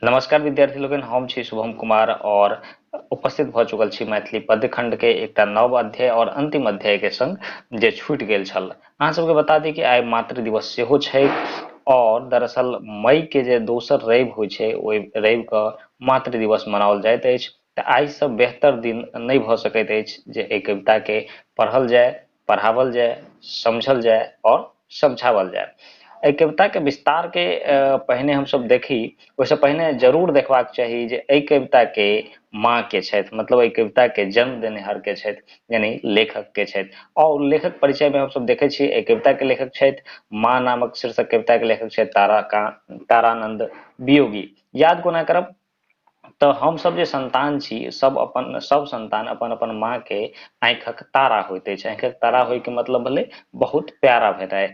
नमस्कार विद्यार्थी लोकनि, हम छी शुभम कुमार और उपस्थित भऽ चुकल छी मैथिली पद्यखंड के एकटा नव अध्याय और अंतिम अध्याय के संग जे छूटि गेल छल। अहाँ सबके बता दी कि आइ मातृ दिवस सेहो छै और दरअसल मई के जे दोसर रवि होइ छै ओहि रवि के मातृ दिवस मनाओल जाइत अछि। तऽ आइसँ बेहतर दिन नहि भऽ सकैत अछि जे एहि कविता के पढ़ल जाय, पढ़ावल जाय, समझल जाय और समझावल जाय। एहि कविता के विस्तार के पहिने हमसब देखी, ओहिसँ पहिने जरूर देखबाक चाही जे एहि कविता के माँ के छथि, मतलब एहि कविता के जन्म देनिहार के छथि, यानी लेखक के छथि। और लेखक परिचय में हमसब देखै छी एहि कविता के लेखक छथि, माँ नामक शीर्षक कविता के लेखक छथि तारानंद वियोगी। याद कोना करब तऽ हमसब जे संतान छी सब संतान अपन अपन माँ के आँखिक तारा होइत अछि। आँखिक तारा होइके मतलब भेलै बहुत प्यारा भेनाइ,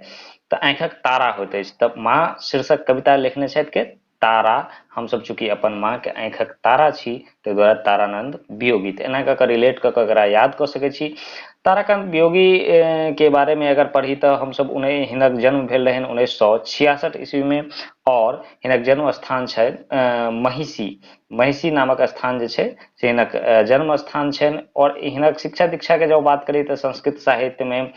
तऽ आँखिक तारा होइत अछि। तऽ माँ शीर्षक कविता लिखने छथि के तारा, हमसब चूँकि अपन माँ के आँखिक तारा छी ताहि दुआरे तारानंद वियोगी। तऽ एना कऽ कऽ रिलेट कऽ कऽ एकरा याद कऽ सकै छी। ताराकांत वियोगी के बारे में अगर पढ़ी तऽ हमसब हिनक जन्म भेल रहनि 1966 ईस्वी में और हिनक जन्म स्थान छै महिषी, महिषी नामक स्थान जे छै से हिनक जन्म स्थान छनि। और हिनक शिक्षा दीक्षा के जब बात करी तऽ संस्कृत साहित्य में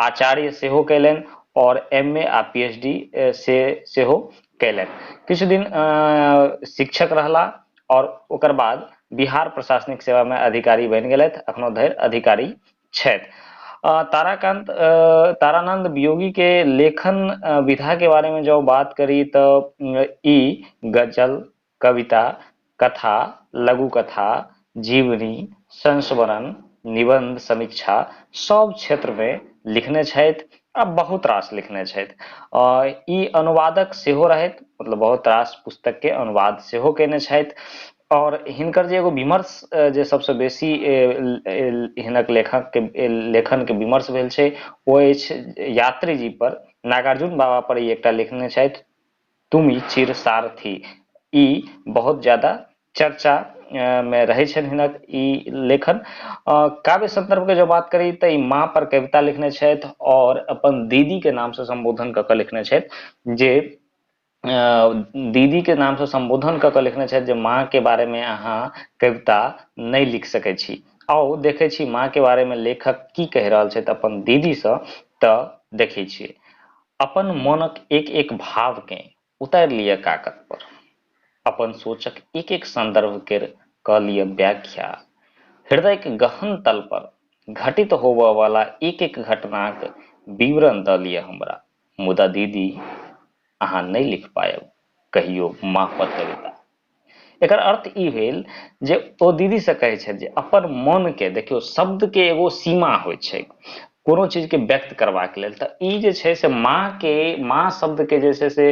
आचार्य सेहो कयलनि और एम ए आ पी एच डी से सेहो कयलनि। किछु दिन शिक्षक रहला और ओकर बाद बिहार प्रशासनिक सेवा में अधिकारी बनि गेलथि, अखनो धरि अधिकारी छथि। ताराकांत तारानंद वियोगी के लेखन विधा के बारे में जब बात करी तऽ ई गजल, कविता, कथा, लघु कथा, जीवनी, संस्मरण, निबंध, समीक्षा सब क्षेत्र में लिखने छथि आ बहुत रास लिखने छथि। ई अनुवादक सेहो रहथि, मतलब बहुत रास पुस्तक के अनुवाद सेहो कयने छथि। और हिनकर जे एगो विमर्श जे सबसँ बेसी हिनक लेखक के लेखन के विमर्श भेल छै ओ अछि यात्री जी पर, नागार्जुन बाबा पर ई एकटा लिखने छथि तुमी चिर सारथी। ई बहुत ज्यादा चर्चा में रहै छनि हिनक ई लेखन। काव्य संदर्भ के जब बात करी तऽ ई माँ पर कविता लिखने छथि और अपन दीदी के नाम से संबोधन कऽ कऽ लिखने छथि, जे दीदी के नाम से संबोधन कऽ कऽ लिखने छथि जे माँ के बारे में अहाँ कविता नहि लिख सकै छी। आउ देखै छी माँ के बारे में लेखक की कहि रहल छथि अपन दीदीसँ, तऽ देखै छियै। अपन मोनक एक एक भाव के उतारि लिअ कागत पर, अपन सोचक एक एक संदर्भ के कऽ लिअ व्याख्या, हृदय के गहन तल पर घटित होबऽ वाला एक एक घटनाक विवरण दऽ लिअ हमरा, मुदा दीदी अहाँ नहि लिख पायब कहियो माँ पर कविता। एकर अर्थ ई भेल जे ओ दीदी से कहै छथि जे अपन मन के देखियौ, शब्द के एगो सीमा होइ छै कोनो चीज के व्यक्त करबाक लेल, तऽ ई जे छै से माँ के, माँ शब्द के जे छै से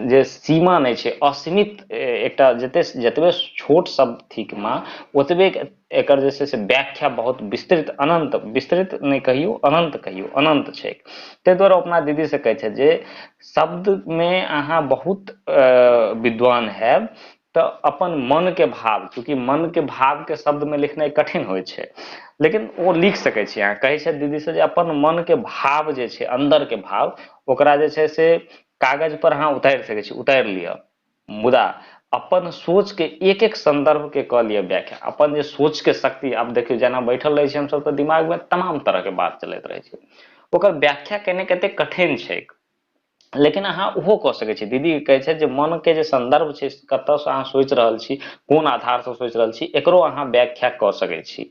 जे सीमा नहि छै, असीमित एकटा जते जतबे छोट शब्द थिक माँ ओतबे एकर जे छै से व्याख्या बहुत विस्तृत, अनंत, विस्तृत नहि कहियौ, अनंत कहियौ, अनंत छै। ताहि दुआरे अपना दीदी से कहै छै जे शब्द मे अहाँ बहुत विद्वान हैब तऽ अपन मन के भाव, चूँकि मन के भाव के शब्द में लिखनाइ कठिन होइ छै, लेकिन ओ लिख सकै छी अहाँ। कहै छै दीदी से जे अपन मन के भाव जे छै, अंदर के भाव, ओकरा जे छै से कागज पर अहाँ उतारि सकै छी, उतारि लिअ, मुदा अपन सोच के एक एक संदर्भ के कऽ लिअ व्याख्या। अपन जे सोच के शक्ति, आब देखियौ जेना बैठल रहै छी हमसब तऽ दिमाग में तमाम तरह के बात चलैत रहै छै, ओकर व्याख्या केनाइ कते कठिन छै, लेकिन अहाँ ओहो कऽ सकै छी। दीदी कहै छै जे मन के जे संदर्भ छै, कतऽसँ अहाँ सोचि रहल छी, कोन आधारसँ सोचि रहल छी, एकरो अहाँ व्याख्या कऽ सकै छी।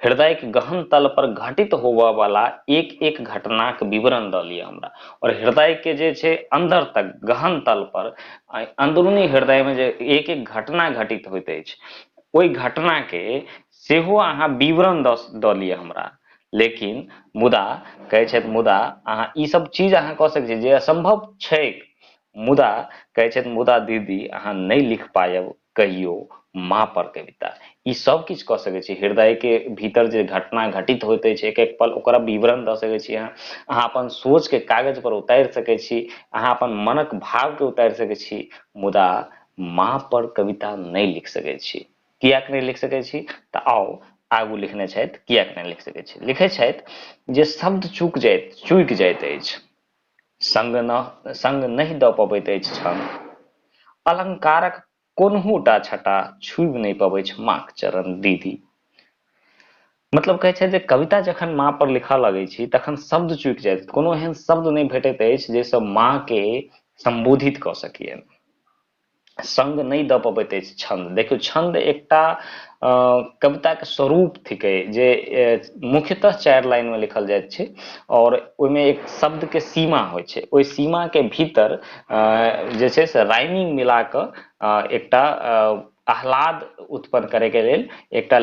हृदय के गहन तल पर घटित होबऽ वाला एक एक घटनाक विवरण दऽ लिअ हमरा, और हृदय के जे छै अंदर तक गहन तल पर अंदरूनी हृदय में जे एक एक घटना घटित होइत अछि, ओहि घटना के सेहो अहाँ विवरण दऽ लिअ हमरा, लेकिन मुदा कहै छथि मुदा अहाँ ई सब चीज अहाँ कऽ सकै छी जे असंभव छै, मुदा कहै छथि मुदा दीदी अहाँ नहि लिख पायब कहियो माँ पर कविता। ई सब किछु कऽ सकै छी, हृदय के भीतर जे घटना घटित होइत अछि एक एक पल, ओकरा विवरण दऽ सकै छी अहाँ, अहाँ अपन सोच के कागज पर उतारि सकै छी, अहाँ अपन मनक भाव के उतारि सकै छी, मुदा माँ पर कविता नहि लिख सकै छी। किएक नहि लिख सकै छी? तऽ आउ आगू लिखने छथि किएक नहि लिख सकै छी। लिखै छथि जे शब्द चूकि जाइत अछि, संग नहि दऽ पबैत अछि क्षण, अलंकारक कोनहुटा छटा छुबि नहि पबैछ माँक चरण दीदी। मतलब कहै छै जे कविता जखन माँ पर लिखऽ लगै छी तखन शब्द चुकि जाइत, कोनो एहन शब्द नहि भेटैत अछि जाहिसँ माँ के सम्बोधित कऽ सकियनि। संग नहि दऽ पबैत अछि छंद। देखियौ, छंद एकटा कविताके स्वरूप थिकै जे मुख्यतः 4 लाइन मे लिखल जाइत छै और ओहिमे एक शब्द के सीमा होइ छै। ओहि सीमा के भीतर जे छै से राइमिंग मिला कऽ एकटा आह्लाद उत्पन्न करे के लेल एकटा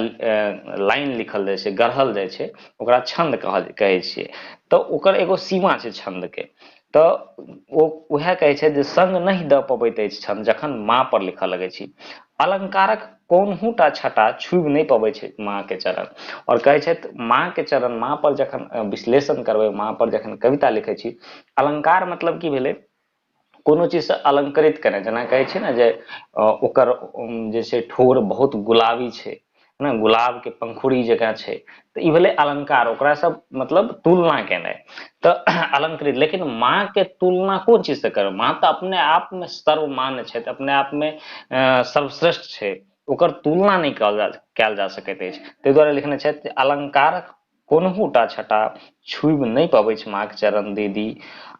लाइन लिखल जाइ छै, गढ़ल जाइ छै, ओकरा छंद कहै छियै। तऽ ओकर एगो सीमा छै छंद के। तऽ ओ उएह कहै छै जे संग नहि दऽ पबैत अछि छंद जखन माँ पर लिखऽ लगै छी। अलंकारक कोनहुटा छटा छुबि नहि पबै छै माँ के चरण। और कहै छथि माँ के चरण, माँ पर जखन विश्लेषण करबै, माँ पर जखन कविता लिखै छी, अलंकार मतलब की भेलै, कोनो चीजसँ अलंकृत केनाइ। जेना कहै छै ने जे ओकर जे छै ठोर बहुत गुलाबी छै ने, गुलाब के पंखुड़ी जकाँ छै, तऽ ई भेलै अलंकार, ओकरा सब मतलब तुलना केनाइ, तऽ अलंकृत। लेकिन माँ के तुलना कोन चीज से करबै, माँ तऽ अपने आप में सर्वमान्य छथि, अपने आप में सर्वश्रेष्ठ छै, ओकर तुलना नहि कयल जा सकैत अछि। ताहि दुआरे लिखने छथि अलंकारक कोनहुटा छटा छुबि नहि पबै छै माँके चरण दीदी।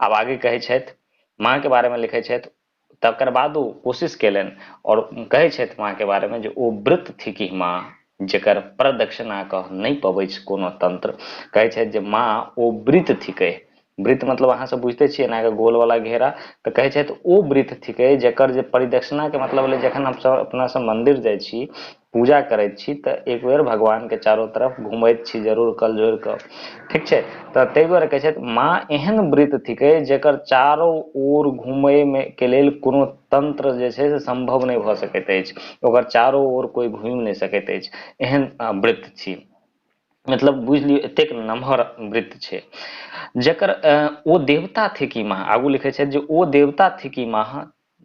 आब आगे कहै छथि, माँ के बारे में लिखै छथि, तकर बाद ओ कोशिश केलनि और कहै छथि माँ के बारे में जे ओ वृत्त थिकी माँ जेकर प्रदक्षिणा कह नहि पबै छै कोनो तंत्र। कहै छथि जे माँ ओ वृत्त थिकै, वृत्त मतलब अहाँ सब बुझिते छियै एना के गोल वाला घेरा, तऽ कहै छथि ओ वृत्त थिकै जेकर जे परिदक्षिणा के मतलब भेलै जखन हमसब अपना सब मंदिर जाइ छी पूजा करैत छी तऽ एक बेर भगवान के चारो तरफ घुमैत छी जरूर कल जोड़ि कऽ, ठीक छै। तऽ ताहि दुआरे कहै छथि माँ एहन वृत्त थिकै जेकर चारो ओर घुमय मे के लेल कोनो तंत्र जे छै से संभव नहि भऽ सकैत अछि, ओकर चारो ओर कोइ घुमि नहि सकैत अछि, एहन वृत्त छी। मतलब बुझि लियौ एतेक नमहर वृत्त छै जेकर ओ देवता थिकी माँ। आगू लिखै छथि जे ओ देवता थिकी माँ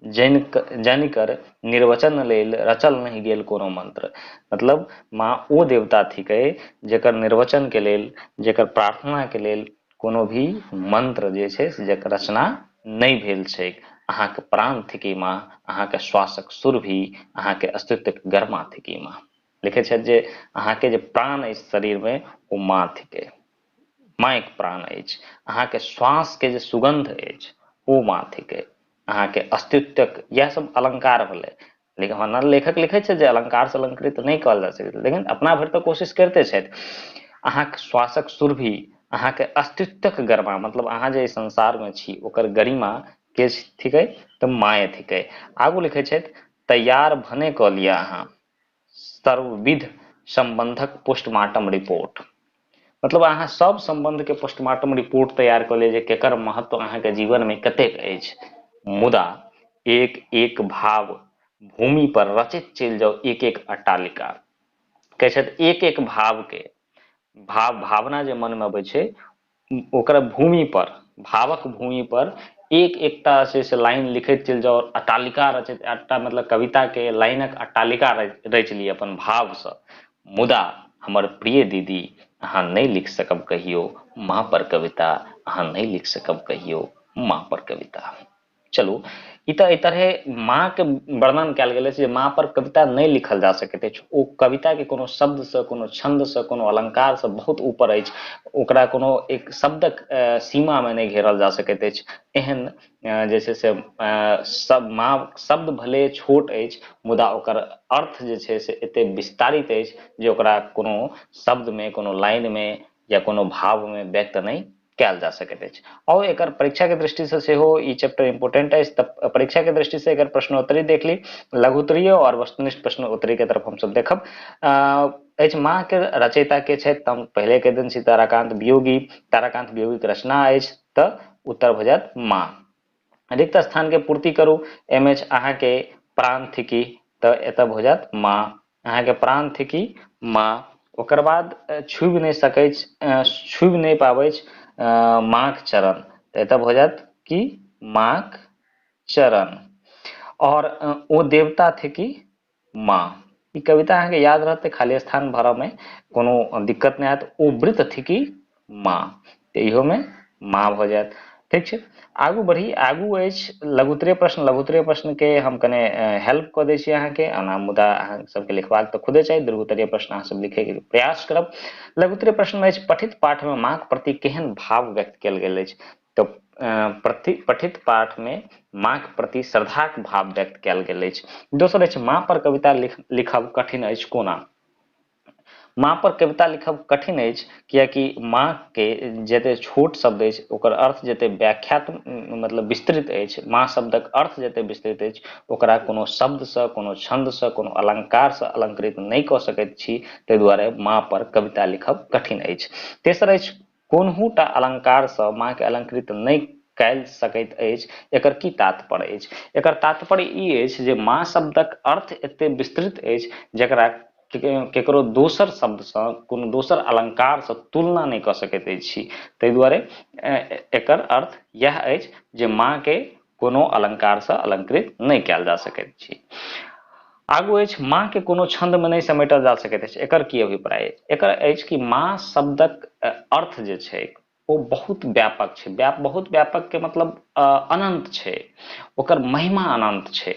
जनिकर निर्वचन लेल रचल नहि गेल कोनो मंत्र। मतलब माँ ओ देवता थिकै जेकर निर्वचन के लेल, जेकर प्रार्थना के लेल कोनो भी मंत्र जे छै से जेकर रचना नहि भेल छै। अहाँके प्राण थिकी माँ, अहाँके श्वासक सुरभि, अहाँके अस्तित्वक गर्मा थिकी माँ। लिखै छथि जे अहाँके जे प्राण अछि शरीर में ओ माँ थिकै, मायक प्राण अछि। अहाँके श्वास के जे सुगंध अछि ओ माँ थिकै, अहाँके अस्तित्वक, इएह सब अलंकार भेलै। लेकिन ओना लेखक लिखै छै जे अलंकार से अलंकृत नहि कहल जा सकैत, लेकिन अपना भरि तऽ कोशिश करिते छथि। अहाँके श्वासक सुरभि, अहाँके अस्तित्वक गर्मा, मतलब अहाँ जे संसार में छी ओकर गरिमा के थिकै तऽ माय थिकै। आगू लिखै छथि तैयार भने कऽ लिअ अहाँ सर्वविध संबंधक पोस्टमार्टम रिपोर्ट। मतलब अहाँ सब संबंध के पोस्टमार्टम रिपोर्ट तैयार कऽ लिअ जे केकर महत्व अहाँके जीवन में कतेक अछि, मुदा एक एक भाव भूमि पर रचित चलि जाउ एक एक अट्टालिका। कहै छथि एक एक भाव के भाव भावना जे मन में अबै छै ओकरा भूमि पर, भावक भूमि पर एक एकटा से लाइन लिखैत चलि जाउ, अट्टालिका रचैत, अट्टा मतलब कविता के लाइनक अट्टालिका रचि लिअ अपन भावसँ। मुदा हमर प्रिय दीदी अहाँ नहि लिख सकब कहियो माँ पर कविता, अहाँ नहि लिख सकब कहियो माँ पर कविता। चलू, ई तऽ एहि तरहे माँ के वर्णन कयल गेल अछि जे माँ पर कविता नहि लिखल जा सकैत अछि। ओ कविता के कोनो शब्दसँ, कोनो छन्दसँ, कोनो अलंकारसँ बहुत ऊपर अछि, ओकरा कोनो एक शब्दक सीमामे नहि घेरल जा सकैत अछि। एहन जे छै से सब माँ शब्द भले छोट अछि मुदा ओकर अर्थ जे छै से एते विस्तारित अछि जे ओकरा कोनो शब्दमे, कोनो लाइनमे या कोनो भावमे व्यक्त नहि कयल जा सकैत अछि। और एकर परीक्षा के दृष्टि से सेहो ई चैप्टर इंपोर्टेंट अछि। तऽ परीक्षा के दृष्टि से एकर प्रश्नोत्तरी देख ली, लघुत्तरीय और वस्तुनिष्ठ प्रश्नोत्तरी के तरफ हमसब देखब। अछि माँ के रचयिता के छथि तऽ हम पहिले कहि देने छी ताराकांत वियोगी। ताराकांत वियोगी के रचना अछि तऽ उत्तर भऽ जायत माँ। रिक्त स्थान के पूर्ति करू, एम एच अहाँके प्राण थिकी तऽ एतऽ भऽ जायत माँ, अहाँके प्राण थिकी माँ। ओकर बाद छुबि नहि सकैछ, छुबि नहि पाबैछ माँक चरण, तऽ एतऽ भऽ जायत कि माँक चरण। और ओ देवता थिकी माँ। ई कविता अहाँके याद रहतै, खाली स्थान भरऽ में कोनो दिक्कत नहि आयत। ओ वृत्त थिकी माँ, तऽ इहोमे माँ भऽ जायत। ठीक छै, आगू बढ़ी। आगू अछि लघुत्तरीय प्रश्न। लघुत्तरीय प्रश्न के हम कने हेल्प कऽ दै छी अहाँके, ओना मुदा अहाँ सबके लिखबाक तऽ खुदे चाही। दीर्घोत्तरीय प्रश्न अहाँ सब लिखैके प्रयास करब। लघुत्तरीय प्रश्न मे अछि पठित पाठ मे माँक प्रति केहन भाव व्यक्त कयल गेल अछि? तऽ पठित पाठ मे माँक प्रति श्रद्धाक भाव व्यक्त कयल गेल अछि। दोसर अछि माँ पर कविता लिखब कठिन अछि कोना? माँ पर कविता लिखब कठिन अछि कियाकि माँ के जते छोट शब्द अछि ओकर अर्थ जते व्याख्यात्मक मतलब विस्तृत अछि, माँ शब्दक अर्थ जते विस्तृत अछि ओकरा कोनो शब्दसँ, कोनो छन्दसँ, कोनो अलंकारसँ अलंकृत नहि कऽ सकैत छी, ताहि दुआरे माँ पर कविता लिखब कठिन अछि। तेसर अछि कोनहुटा अलंकारसँ माँ के अलंकृत नहि कयल सकैत अछि, एकर की तात्पर्य अछि? एकर तात्पर्य ई अछि जे माँ शब्दक अर्थ एते विस्तृत अछि जकरा केकरो दोसर शब्दसँ, कोनो दोसर अलंकारसँ तुलना नहि कऽ सकैत अछि। ताहि दुआरे एकर अर्थ इएह अछि जे माँ के कोनो अलंकारसँ अलंकृत नहि कयल जा सकैत अछि। आगू अछि माँ के कोनो छंद मे नहि समेटल जा सकैत अछि, एकर की अभिप्राय अछि? एकर अछि कि माँ शब्दक अर्थ जे छै ओ बहुत व्यापक छै। बहुत व्यापक के मतलब अनंत छै, ओकर महिमा अनंत छै,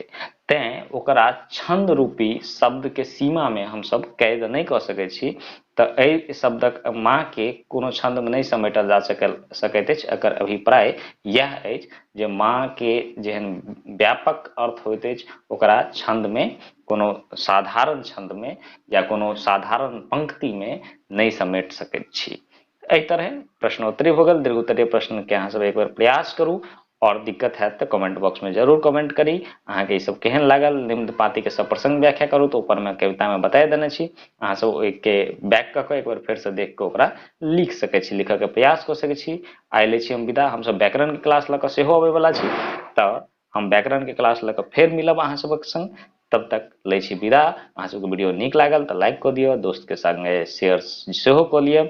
तैं ओकरा छंद रूपी शब्द के सीमा मे हमसब कैद नहि कऽ सकै छी। तऽ एहि शब्दक माँ के कोनो छंद मे नहि समेटल जा सकैत अछि। एकर अभिप्राय इएह अछि जे माँ के जेहन व्यापक अर्थ होइत अछि ओकरा छंद मे, कोनो साधारण छंद मे या कोनो साधारण पंक्ति मे नहि समेट सकैत छी। एहि तरहे प्रश्नोत्तरी भऽ गेल। दीर्घोत्तरीय प्रश्न के अहाँ सब एक बेर प्रयास करू और दिक्कत हैत तऽ कमेंट बॉक्स में जरूर कमेंट करी। अहाँके ई सब केहन लागल, निम्न पाती के सब प्रसंग व्याख्या करू, तऽ ऊपर में कविता में बता देने छी। अहाँ सब ओहिके बैक कऽ के एक बेर फेर से देख कऽ ओकरा लिख सकै छी, लिखऽ के प्रयास कऽ सकै छी। आइ लै छी हम विदा। हमसब व्याकरण के क्लास लऽ कऽ सेहो अबै वला छी, तऽ हम व्याकरण के क्लास लऽ कऽ फेर मिलब अहाँ सबक संग। तब तक लै छी विदा। अहाँ सबके वीडियो नीक लागल तऽ लाइक कऽ दिअ, दोस्त के संगे शेयर सेहो कऽ लिअ।